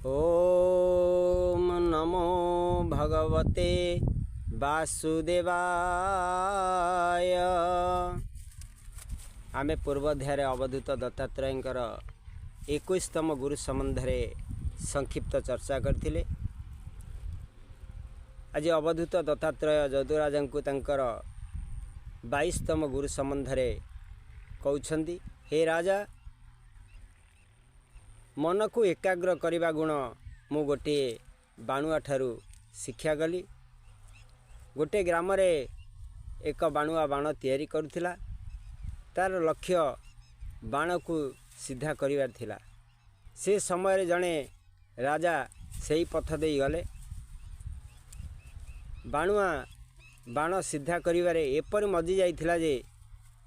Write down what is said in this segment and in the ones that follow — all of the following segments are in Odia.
ଓମ୍ ନମୋ ଭଗବତେ ବାସୁଦେବାୟ। ଆମେ ପୂର୍ବ ଅଧ୍ୟାୟରେ ଅବଧୂତ ଦତ୍ତାତ୍ରେୟଙ୍କର 21ତମ ଗୁରୁ ସମ୍ବନ୍ଧରେ ସଂକ୍ଷିପ୍ତ ଚର୍ଚ୍ଚା କରିଥିଲେ। ଆଜି ଅବଧୂତ ଦତ୍ତାତ୍ରେୟ ଯଦୁରାଜଙ୍କୁ ତାଙ୍କର 22ତମ ଗୁରୁ ସମ୍ବନ୍ଧରେ କହୁଛନ୍ତି। ହେ ରାଜା, ମନକୁ ଏକାଗ୍ର କରିବା ଗୁଣ ମୁଁ ଗୋଟିଏ ବାଣୁଆ ଠାରୁ ଶିକ୍ଷା କଲି। ଗୋଟିଏ ଗ୍ରାମରେ ଏକ ବାଣୁଆ ବାଣ ତିଆରି କରୁଥିଲା। ତା'ର ଲକ୍ଷ୍ୟ ବାଣକୁ ସିଧା କରିବାର ଥିଲା। ସେ ସମୟରେ ଜଣେ ରାଜା ସେହି ପଥ ଦେଇ ଗଲେ। ବାଣୁଆ ବାଣ ସିଧା କରିବାରେ ଏପରି ମଜି ଯାଇଥିଲା ଯେ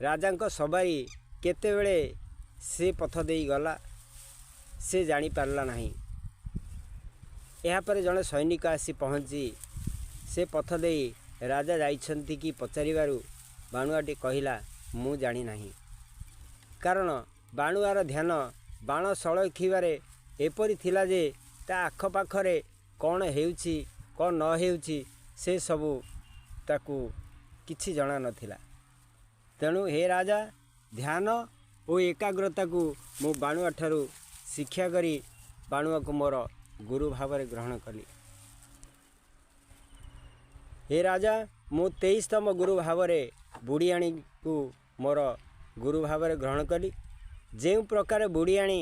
ରାଜାଙ୍କ ସବାରି କେତେବେଳେ ସେ ପଥ ଦେଇ ଗଲା ସେ ଜାଣିପାରିଲା ନାହିଁ। ଏହାପରେ ଜଣେ ସୈନିକ ଆସି ପହଞ୍ଚି ସେ ପଥ ଦେଇ ରାଜା ଯାଇଛନ୍ତି କି ପଚାରିବାରୁ ବାଣୁଆଟି କହିଲା, ମୁଁ ଜାଣିନାହିଁ। କାରଣ ବାଣୁଆର ଧ୍ୟାନ ବାଣ ସଳଖିବାରେ ଏପରି ଥିଲା ଯେ ତା ଆଖପାଖରେ କ'ଣ ହେଉଛି କ'ଣ ନ ହେଉଛି ସେ ସବୁ ତାକୁ କିଛି ଜଣା ନଥିଲା। ତେଣୁ ହେ ରାଜା, ଧ୍ୟାନ ଓ ଏକାଗ୍ରତାକୁ ମୁଁ ବାଣୁଆ ଠାରୁ ଶିକ୍ଷା କରି ବାଣୁଆକୁ ମୋର ଗୁରୁ ଭାବରେ ଗ୍ରହଣ କଲି। ହେ ରାଜା, ମୁଁ 23ତମ ଗୁରୁ ଭାବରେ ବୁଢ଼ିଆଣୀକୁ ମୋର ଗୁରୁ ଭାବରେ ଗ୍ରହଣ କଲି। ଯେଉଁ ପ୍ରକାର ବୁଢ଼ିଆଣୀ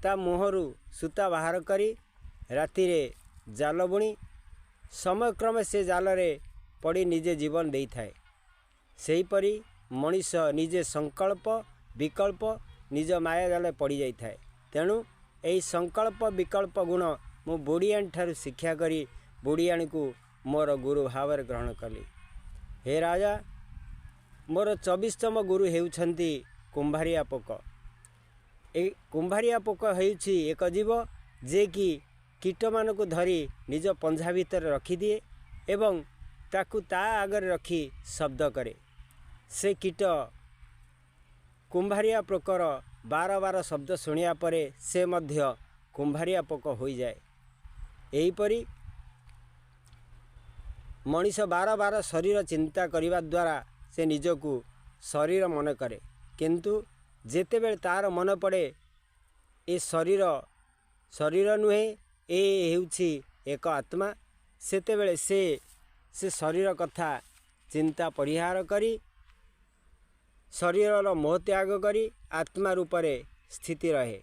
ତା ମୁହଁରୁ ସୂତା ବାହାର କରି ରାତିରେ ଜାଲ ବୁଣି ସମୟକ୍ରମେ ସେ ଜାଲରେ ପଡ଼ି ନିଜେ ଜୀବନ ଦେଇଥାଏ, ସେହିପରି ମଣିଷ ନିଜେ ସଂକଳ୍ପ ବିକଳ୍ପ ନିଜ ମାୟା ଜାଲରେ ପଡ଼ିଯାଇଥାଏ। ତେଣୁ ଏହି ସଂକଳ୍ପ ବିକଳ୍ପ ଗୁଣ ମୁଁ ବୁଢ଼ିଆଣୀ ଠାରୁ ଶିକ୍ଷା କରି ବୁଢ଼ିଆଣୀକୁ ମୋର ଗୁରୁ ଭାବରେ ଗ୍ରହଣ କଲି। ହେ ରାଜା, ମୋର 24ତମ ଗୁରୁ ହେଉଛନ୍ତି କୁମ୍ଭାରିଆ ପୋକ। ଏହି କୁମ୍ଭାରିଆ ପୋକ ହେଉଛି ଏକ ଜୀବ ଯିଏକି କୀଟମାନଙ୍କୁ ଧରି ନିଜ ପଞ୍ଝା ଭିତରେ ରଖିଦିଏ ଏବଂ ତାକୁ ତା ଆଗରେ ରଖି ଶବ୍ଦ କରେ। ସେ କୀଟ କୁମ୍ଭାରିଆ ପୋକର ବାର ବାର ଶବ୍ଦ ଶୁଣିବା ପରେ ସେ ମଧ୍ୟ କୁମ୍ଭାରିଆ ପୋକ ହୋଇଯାଏ। ଏହିପରି ମଣିଷ ବାର ବାର ଶରୀର ଚିନ୍ତା କରିବା ଦ୍ୱାରା ସେ ନିଜକୁ ଶରୀର ମନେ କରେ, କିନ୍ତୁ ଯେତେବେଳେ ତା'ର ମନେ ପଡ଼େ ଏ ଶରୀର ଶରୀର ନୁହେଁ, ଏ ହେଉଛି ଏକ ଆତ୍ମା, ସେତେବେଳେ ସେ ସେ ଶରୀର କଥା ଚିନ୍ତା ପରିହାର କରି ଶରୀରର ମୋହ ତ୍ୟାଗ କରି ଆତ୍ମା ରୂପରେ ସ୍ଥିତି ରହେ।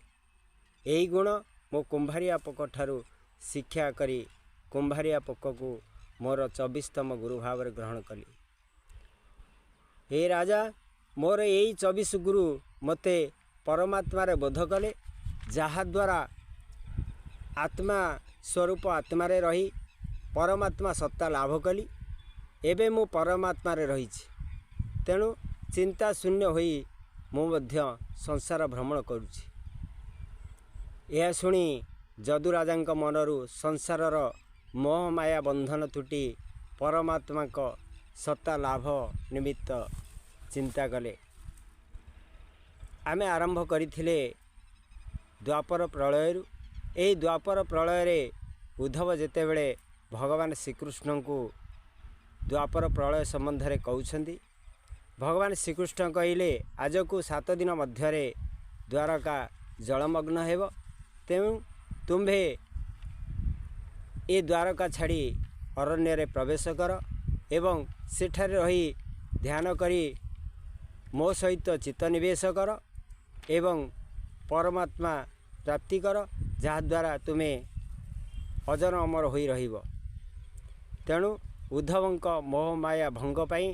ଏହି ଗୁଣ ମୁଁ କୁମ୍ଭାରିଆ ପୋକ ଠାରୁ ଶିକ୍ଷା କରି କୁମ୍ଭାରିଆ ପୋକକୁ ମୋର 24ତମ ଗୁରୁ ଭାବରେ ଗ୍ରହଣ କଲି। ହେ ରାଜା, ମୋର ଏଇ 24 ଗୁରୁ ମୋତେ ପରମାତ୍ମାରେ ବୋଧ କଲେ, ଯାହାଦ୍ୱାରା ଆତ୍ମା ସ୍ୱରୂପ ଆତ୍ମାରେ ରହି ପରମାତ୍ମା ସତ୍ତା ଲାଭ କଲି। ଏବେ ମୁଁ ପରମାତ୍ମାରେ ରହିଛି, ତେଣୁ ଚିନ୍ତା ଶୂନ୍ୟ ହୋଇ ମୁଁ ମଧ୍ୟ ସଂସାର ଭ୍ରମଣ କରୁଛି। ଏହା ଶୁଣି ଯଦୁରାଜାଙ୍କ ମନରୁ ସଂସାରର ମୋହ ମାୟା ବନ୍ଧନ ତୁଟି ପରମାତ୍ମାଙ୍କ ସତ୍ତା ଲାଭ ନିମିତ୍ତ ଚିନ୍ତା କଲେ। ଆମେ ଆରମ୍ଭ କରିଥିଲେ ଦ୍ୱାପର ପ୍ରଳୟରୁ। ଏହି ଦ୍ୱାପର ପ୍ରଳୟରେ ଉଦ୍ଧବ ଯେତେବେଳେ ଭଗବାନ ଶ୍ରୀକୃଷ୍ଣଙ୍କୁ ଦ୍ୱାପର ପ୍ରଳୟ ସମ୍ବନ୍ଧରେ କହୁଛନ୍ତି, ଭଗବାନ ଶ୍ରୀକୃଷ୍ଣ କହିଲେ, ଆଜକୁ 7 ଦିନ ମଧ୍ୟରେ ଦ୍ୱାରକା ଜଳମଗ୍ନ ହେବ, ତେଣୁ ତୁମ୍ଭେ ଏ ଦ୍ୱାରକା ଛାଡ଼ି ଅରଣ୍ୟରେ ପ୍ରବେଶ କର ଏବଂ ସେଠାରେ ରହି ଧ୍ୟାନ କରି ମୋ ସହିତ ଚିତ୍ତ ନିବେଶ କର ଏବଂ ପରମାତ୍ମା ପ୍ରାପ୍ତି କର, ଯାହାଦ୍ୱାରା ତୁମେ ଅଜର ଅମର ହୋଇ ରହିବ। ତେଣୁ ଉଦ୍ଧବଙ୍କ ମୋହମାୟା ଭଙ୍ଗ ପାଇଁ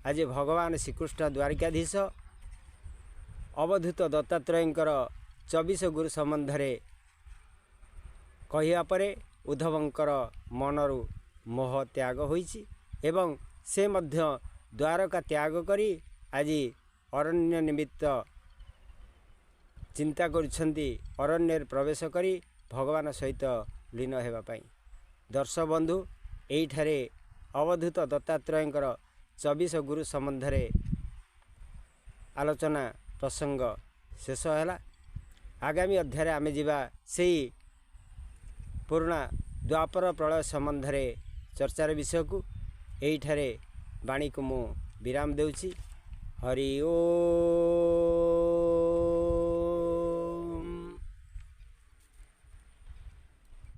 ଆଜି ଭଗବାନ ଶ୍ରୀକୃଷ୍ଣ ଦ୍ୱାରିକାଧୀଶ ଅବଧୂତ ଦତ୍ତାତ୍ରେୟଙ୍କର 24 ଗୁରୁ ସମ୍ବନ୍ଧରେ କହିବା ପରେ ଉଦ୍ଧବଙ୍କର ମନରୁ ମୋହ ତ୍ୟାଗ ହୋଇଛି ଏବଂ ସେ ମଧ୍ୟ ଦ୍ୱାରକା ତ୍ୟାଗ କରି ଆଜି ଅରଣ୍ୟ ନିମିତ୍ତ ଚିନ୍ତା କରୁଛନ୍ତି, ଅରଣ୍ୟରେ ପ୍ରବେଶ କରି ଭଗବାନ ସହିତ ଲୀନ ହେବା ପାଇଁ। ଦର୍ଶକ ବନ୍ଧୁ, ଏଇଠାରେ ଅବଧୂତ ଦତ୍ତାତ୍ରେୟଙ୍କର 24 ଗୁରୁ ସମ୍ବନ୍ଧରେ ଆଲୋଚନା ପ୍ରସଙ୍ଗ ଶେଷ ହେଲା। ଆଗାମୀ ଅଧ୍ୟାୟରେ ଆମେ ଯିବା ସେଇ ପୁରୁଣା ଦ୍ୱାପର ପ୍ରଳୟ ସମ୍ବନ୍ଧରେ ଚର୍ଚ୍ଚାର ବିଷୟକୁ ଏଇଠାରେ ବାଣୀକୁ ମୁଁ ବିରାମ ଦେଉଛି। ହରି ଓଁ।